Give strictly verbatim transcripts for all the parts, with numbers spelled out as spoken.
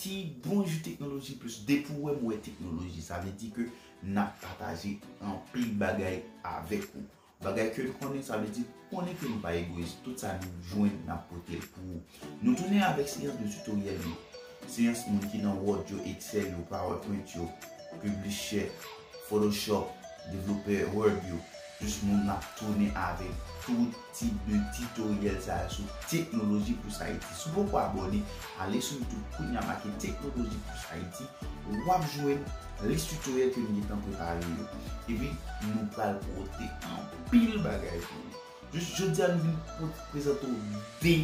Ti bonjou Teknoloji Plis. Depi w wè m wè teknoloji, sa vle di ke n ap pataje anpil bagay avèk ou. Bagay ke n konnen, sa vle di konnen ke nou pa egoyis. Tout sa nou jwenn, n ap pote l pou ou. Nou tounen avèk seyans de tutoriel yo. Seyans moun ki nan Word yo, Excel yo, PowerPoint yo, Publisher, Photoshop, devlopè web yo. Jis nou, n ap tounen avèk tout tip de tutoriel sa yo sou Teknoloji Plis Ayiti. Si w poko abòne, ale sou YouTube kounye a, make Teknoloji Plis Ayiti. W ap jwenn lis tutoriel ke m gentan prepare yo. Epi, nou pral pote anpil bagay pou ou. Jis jodi a, nou vin pou prezante w de,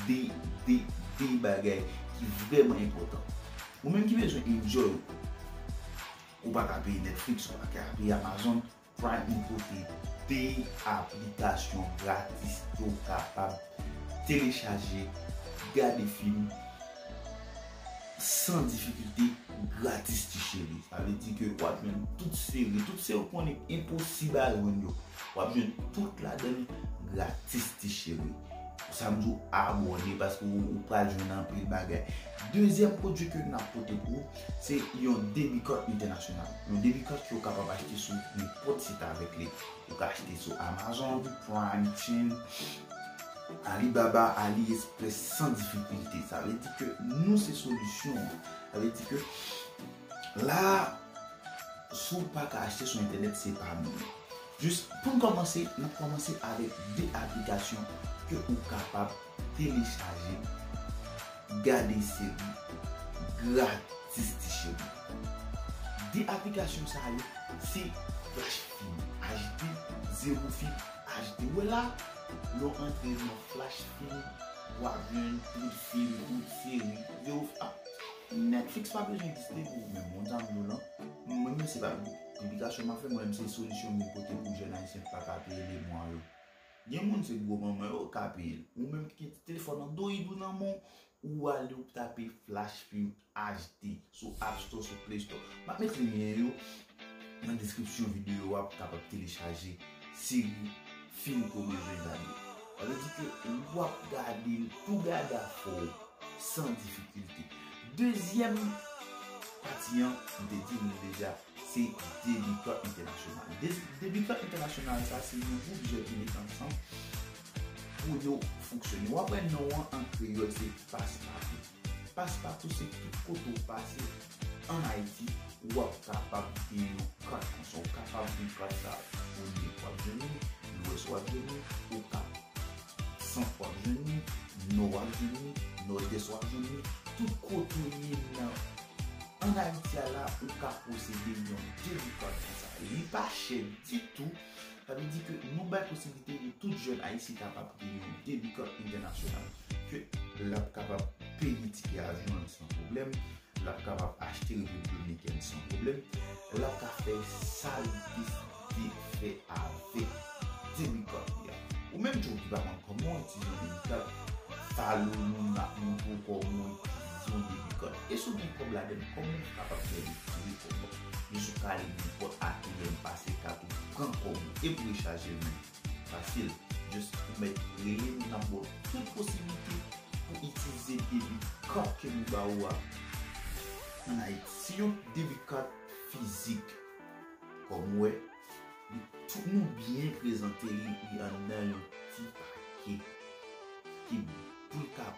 de, de, de bagay ki vrèman enpòtan. Ou menm ki bezwen enjoy ou, ou pa ka peye Netflix, ou pa ka peye Amazon Prime, nou pote de aplikasyon gratis ke w kapab telechaje, gade fim san difikilte, gratis, ti cheri. Sa vle di ke w ap jwenn tout seri, tout seri w konnen enposib a jwenn yo. W ap jwenn tout ladan l gratis, ti cheri. Sa m di w, abòne paske w, ou pral jwenn anpil bagay. Dezyèm pwodui ke n ap pote pou ou, se yon debit card entènasyonal. Yon debit card ke w kapab achte sou nenpòt sit avèk li. Ou ka achte sou Amazon Prime, Shein, Alibaba, AliExpress san difikilte. Sa vle di ke nou se solisyon an. Sa vle di ke la, si w pa ka achte sou entènèt, se pa nou. Jis pou n kòmanse, n ap kòmanse avèk de aplikasyon ke ou kapab telechaje, gade seri gratis, ti cheri. De aplikasyon sa yo, se Flash Film, achte, Zero Film, achte. Wè la, lè w antre nan Flash Film, w ap jwenn tout fim, tout seri, Zero Film. Netflix pa bezwen egziste pou ou menm, moun sa m di w lan. Mwen menm se pa piblikasyon m ap fè, mwen menm se solisyon m vin pote pou jèn ayisyen ki pa ka peye lemwa yo. Gen moun se gwo manman yo k ka peye l. Ou menm ki gen ti telefòn Android ou nan men w, ou ale ou tape Flash Film H D sou App Store, sou Play Store. M ap met lyen yo nan deskripsyon videyo a pou w kapab telechaje seri fim ke w bezwen gade. Sa vle di ke w ap gade l tou gade afè w san difikilte. Dezyèm pati an, m te di nou deja, se debit card entènasyonal. De-, debit card entènasyonal sa, se yon gwoup jèn ki met ansanm pou yo fonksyone. W ap wè non an an kreyòl, se Paspatou. Paspatou se tout kote w pase ann Ayiti, w ap kapab gen yon kat konsa. Ou kapab gen kat sa, Onik w ap jwenn li, Lwès w ap jwenn li, Okap Sant w ap jwenn li, Nò w ap jwenn li, Nòdès w ap jwenn li. Tout kote w ye nan, ann Ayiti a la, ou ka posede yon debit card konsa. Li pa chè ditou. Sa vle di ke nou bay posiblite pou tout jèn ayisyen kapab gen yon debit card entènasyonal, ke l ap kapab peye tikè avyon l san pwoblèm, l ap kapab achte Repiblik Dominikèn san pwoblèm, l ap ka fè sa l deside fè avèk debit card li a. Ou menm tou ki pa konn kòman w itilize yon debit card, follow nou, n ap montre w kòman w itilize yon debit card. E si w gen kòb ladan l, kòman w kapab fè retire kòb ou? Jis ou ka ale nenpòt A T M, pase kat ou, pran kòb ou, epi rechaje l menm. Fasil. Jis ou mèt rele nou, n ap ba w tout posiblite pou itilize debit card ke nou ba ou a ann Ayiti. Se yon debit card fizik. Kòm ou wè, li tou, nou byen prezante li, li anndan yon ti pake ki pou l ka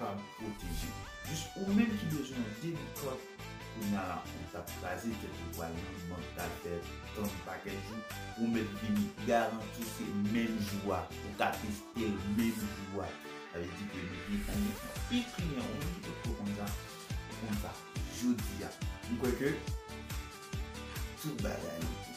pa pwoteje. Jis ou menm ki bezwen yon debit card, kounye a la, ou t ap kraze tèt ou, pral nan bank, t al fè tann pakèt jou, ou mèt vini, garanti se menm jou a, ou ka teste l menm jou a. Sa vle di ke nou gen anpil kliyan, ou menm ki potko konn sa, ou konn sa jodi a. M kwè ke tout bagay oke.